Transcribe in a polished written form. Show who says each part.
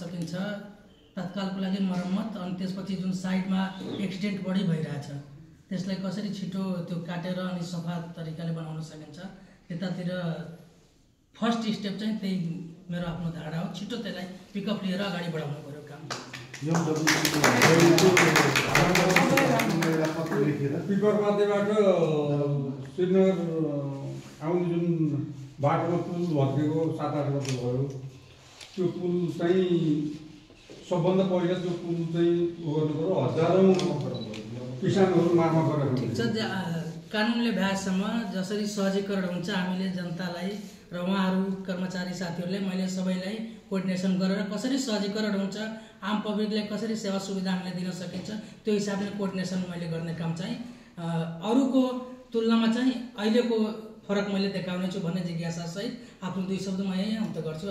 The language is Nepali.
Speaker 1: सकिन्छ तत्कालको लागि मर्मत अनि त्यसपछि जुन साइडमा एक्सिडेन्ट बढी भइरहेछ त्यसलाई कसरी छिटो त्यो काटेर अनि सफा तरिकाले बनाउन सकिन्छ त्यतातिर फर्स्ट स्टेप चाहिँ त्यही मेरो आफ्नो धारणा हो छिटो त्यसलाई पिकअप लिएर अगाडि बढाउनु पर्यो काम
Speaker 2: पिपर माध्यमबाट श्रीनगर आउने जुन बाटोमा पुल भत्केको 7-8 वर्ष भयो त्यो पुल चाहिँ सबभन्दा पहिला त्यो पुल चाहिँ गर्नु पर्यो हजारौँ किसानहरू मारमा गरेर
Speaker 1: ठिक छ कानुनले भ्यासम्म जसरी सहजीकरण हुन्छ हामीले जनतालाई र उहाँहरू कर्मचारी साथीहरूले मैले सबैलाई कोअर्डिनेसन गरेर कसरी सहजीकरण हुन्छ आम पब्लिकलाई कसरी सेवा सुविधा हामीले दिन सकिन्छ त्यो हिसाबले कोअर्डिनेसन मैले गर्ने काम चाहिँ अरूको तुलनामा चाहिँ अहिलेको फरक मैले देखाउने छु भन्ने जिज्ञासा सहित आफ्नो 2 शब्द म यही अन्त गर्छु।